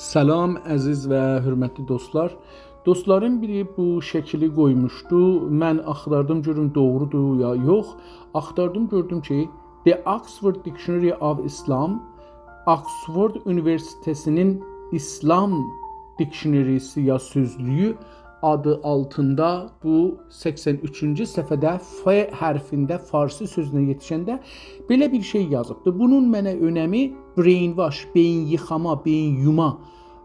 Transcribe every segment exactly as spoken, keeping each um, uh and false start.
سلام، عزیز و حؤرمتلی دوستلار. دوستلارین بیری بو شکیلی قویموشدو. من آختاردیم، گؤروم دوغرودور یا یوخ. آختاردیم، گؤردوم کی، The Oxford Dictionary of Islam، آکسفورد اونیوئرسیتئتی‌نین ایسلام دیکشنری‌سی یا سؤزلویو آدی آلتیندا بو سکسن اوچونجو صفحه‌ده F حرفینده فارسی سؤزونه یئتیشنده بئله بیر شئی یازیبدی. بونون منه اؤنمی brainwash، بئیین ییخاما، بئیین یوما،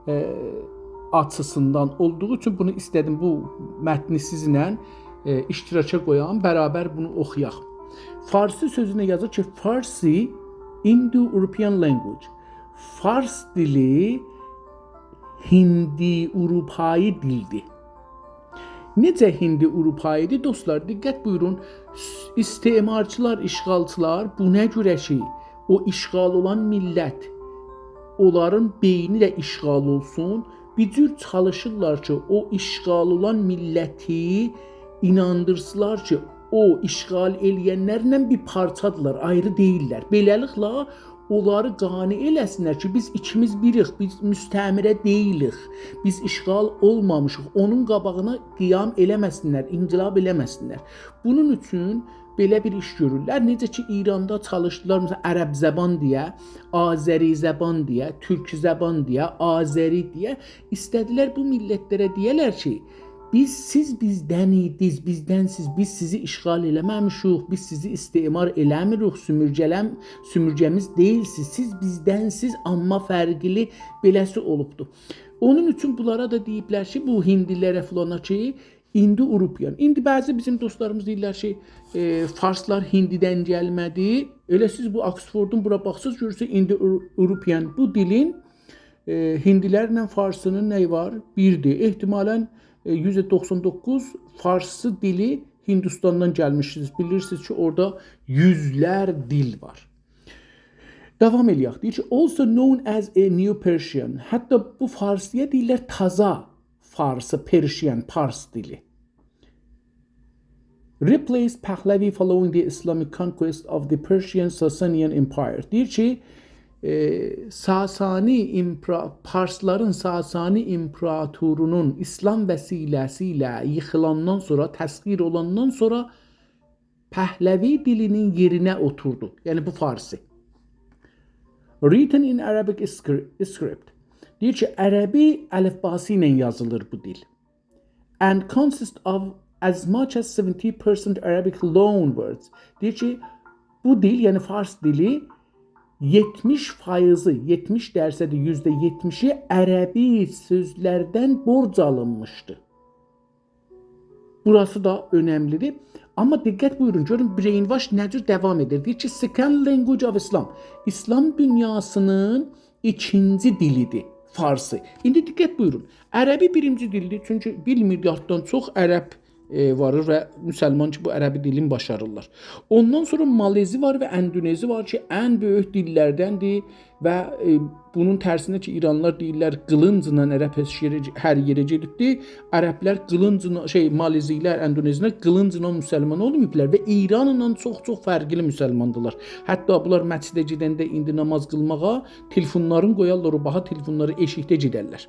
ائ، آچیسیندان اولدوغو اوچون بونو ایسته‌دیم بو متنی سیزینله، ائ، اشتراکا قویام، برابر بونو اوخویاق. فارسی سؤزونه یازیر کی، Farsi Indo-European language. فارس دیلی هندی اروپایی دیلدیر. نئجه هندی اروپایی‌دیر، دوستلار؟ دقت بویورون. س-، استعمارچیلار، اشغالچیلار بونا گؤره کی، او اشغال اولان میللت، اونلارین بئینی ده اشغال اولسون، بیر جور چالیشیرلار کی، او اشغال اولان میللتی ایناندیرسینلار کی، او اشغال ائله‌ینلرله بیر پارچادیرلار، آیری دئییللر. بئله‌لیکله، اونلاری قانع ائله‌سینلر کی، بیز ایکیمیز بیریک، بیز مستعمره دئییلیک، بیز اشغال اولمامیشیق، اونون قاباغینا قیام ائله‌مه‌سینلر، انقلاب ائله‌مه‌سینلر. بونون اوچون بئله بیر ایش گؤرورلر. نئجه کی، ایراندا چالیشدیلار، مثلا، عرب زبان دئیه، آذری زبان دئیه، تورک زبان دئیه، آذری دئیه، ایسته‌دیلر بو میللتلره دئیه‌لر کی، بیز، سیز بیزدن ایدیز، بیزدنسیز، بیز سیزی اشغال ائله‌مه‌میشیک، بیز سیزی استعمار ائله‌میریک، سؤمورگه‌لم-، سؤمورگه‌میز دئییلسیز، سیز بیزدنسیز، آمما فرقلی، بئله‌سی اولوبدو. اونون اوچون بونلارا دا دئییبلر کی، بو هندیلره فلانا کی، Indo-European. ایندی بعضی بیزیم دوستلاریمیز دئییرلر کی، ائ، فارسلار هندیدن گلمه‌دی. ائله سیز بو آکسفوردون بورا باخساز، گؤرورسونوز، Indo-European بو دیلین، ائ، هندیلرله فارسی‌نین نه‌یی وار؟ بیردیر. احتمالاً، ائ، یوزده دوخسان دوققوز فارسی دیلی هندوستاندان گلمیشدیر. بیلیرسینیز کی، اورادا یوزلر دیل وار. داوام ائله‌یک. دئییر کی، also known as a New Persian. حتی بو فارسی‌یا دئییرلر تازا فارسی، Persian، پارس دیلی. Replaced Pahlavi following the Islamic conquest of the Persian Sasanian Empire. دئییر کی، ائ، ساسانی ایمپرا-، پارسلارین ساسانی ایمپراتورونون ایسلام وسیله‌سیله ییخیلاندان سونرا، تسخیر اولاندان سونرا پهلوی دیلی‌نین یئرینه اوتوردو. یعنی بو فارسی. Written in Arabic scri-, script. دئییر کی، عربی الیفباسی ایله یازیلیر بو دیل. And consists of as much as seventy percent Arabic loan words. دئییر کی، بو دیل، یعنی فارس دیلی، یئتمیش فایزی، یئتمیش درصدی، یوزده یئتمیشی عربی سؤزلردن بورج آلینمیشدی. بوراسی دا اؤنملی‌دیر. آمما دقت بویورون، گؤرون brainwash نه جور داوام ائدیر. دئییر کی، second language of Islam. ایسلام دونیاسی‌نین ایکینجی دیلی‌دیر فارسی. ایندی دقت بویورون. عربی بیرینجی دیلدیر، چونکی بیر میلیارددان چوخ عرب، ائ، وار و مسلمان کی، بو عربی دیلین باشاریرلار. اوندان سونرا مالزی وار و اندونزی وار کی، ان بؤیوک دیللردندیر و، ائ، بونون ترسینه کی، ایرانلیلار دئییرلر، قیلینجلا عرب هر یئره، هر یئره گئدیبدی. عربلر قیلینجلا، شئی، مالزیلر، اندونزیلر قیلینجلا مسلمان اولماییبلار و ایرانلا چوخ-چوخ فرقلی مسلماندیلار. حتی بونلار مسجده گئدنده ایندی ناماز قیلماغا تلفونلارین قویارلار، او باها تلفونلاری ائشیکده گئدرلر.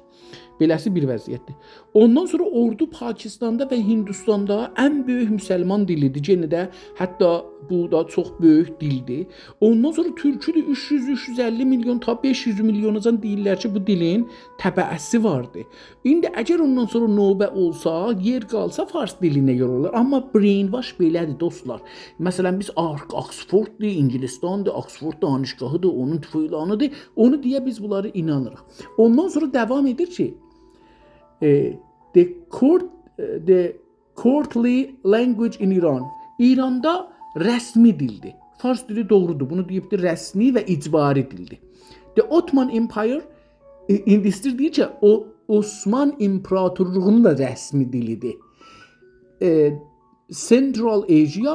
بئله‌سی بیر وضعیتدیر. اوندان سونرا اوردو پاکستاندا و هندوستاندا ان بؤیوک مسلمان دیلی‌دیر. یئنه ده حتی بو دا چوخ بؤیوک دیلدیر. اوندان سونرا تورکودور، اوچ یوز، اوچ یوز اللی میلیون، تا بئش یوز میلیوناجان دئییرلر کی، بو دیلین تبعه‌سی واردی. ایندی اگر اوندان سونرا نوبه اولسا، یئر قالسا، فارس دیلینه یورولار. آمما brainwash بئله‌دیر، دوستلار. مثلا، بیز آر-، آکسفورددور، انگلستاندیر، آکسفورد دانشگاهی‌دیر، اونون فلانی‌دیر. اونو دئیه بیز بونلاری اینانیریق. اوندان سونرا داوام ائدیر کی، ائ، the court، ائ، the courtly language in Iran. ایراندا رسمی دیلدیر. فارس دیلی دوغرودور. بونو دئییبدیر، رسمی و اجباری دیلدیر. The Ottoman Empire، ائ، ایندی ایسته‌ییر دئییر کی، او عثمان ایمپراتورلوغونون دا رسمی دیلی‌دیر. ائ، Central Asia،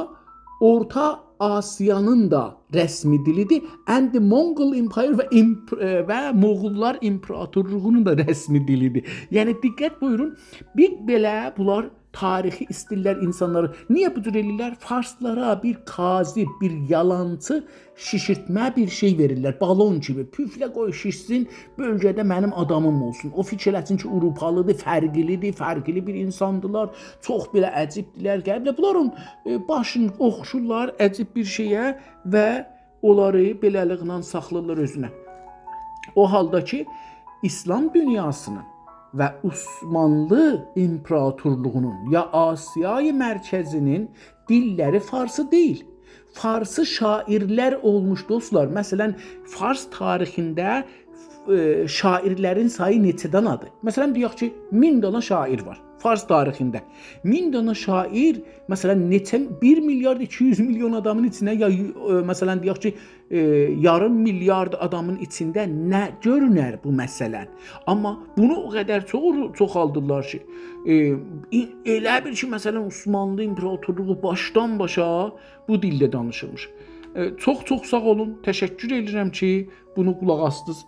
اورتا آسیانین دا رسمی دیلی‌دیر. And the Mongol Empire و ایمپ-، ائ، و موغوللار ایمپراتورلوغونون دا رسمی دیلی‌دیر. یعنی، دقت بویورون، بیر بئله بونلار تاریخی ایستیرلر اینسانلاری. نییه بو جور ائله‌ییرلر؟ فارسلارا بیر کاذب، بیر یالانچی شیشیرتمه بیر شئی وئریرلر. بالون کیمی. پوفله قوی شیشسین، بؤلگه‌ده منیم آدامیم اولسون. او فیکیر ائله‌سین کی، آوروپالیدیر، فرقلیدیر، فرقلی بیر اینساندیلار. چوخ بئله عجیبدیلر، غریبدیلر. بونلارین، ائ، باشینی اوخشورلار عجیب بیر شئیه و اونلاری بئله‌لیکله ساخلاییرلار اؤزونه. او حالدا کی، ایسلام دونیاسینین و عثمانلی ایمپراتورلوغونون یا آسیای مرکزی‌نین دیللری فارسی دئییل. فارسی شاعرلر اولموش، دوستلار. مثلا، فارس تاریخینده، ائ، شاعرلرین سایی نئچه دانادیر؟ مثلا، دئیک کی، مین دانا شاعر وار فارس تاریخینده. مین دانا شاعر، مثلا، نئچه، بیر میلیارد ایکی یوز میلیون آدامین ایچینه، یا، ائ، مثلا، دئیک کی، ائ، یاریم میلیارد آدامین ایچینده نه گؤرونر بو مثلا؟ آمما بونو او قدر چوخ، چوخالدیرلار کی، ائ، ای-، ائله بیل کی، مثلا، عثمانلی ایمپراتورلوغو باشدان باشا بو دیلده دانیشیرمیش. ائ، چوخ چوخ ساغ اولون، تشکر ائدیرم کی، بونو قولاق آسدینیز.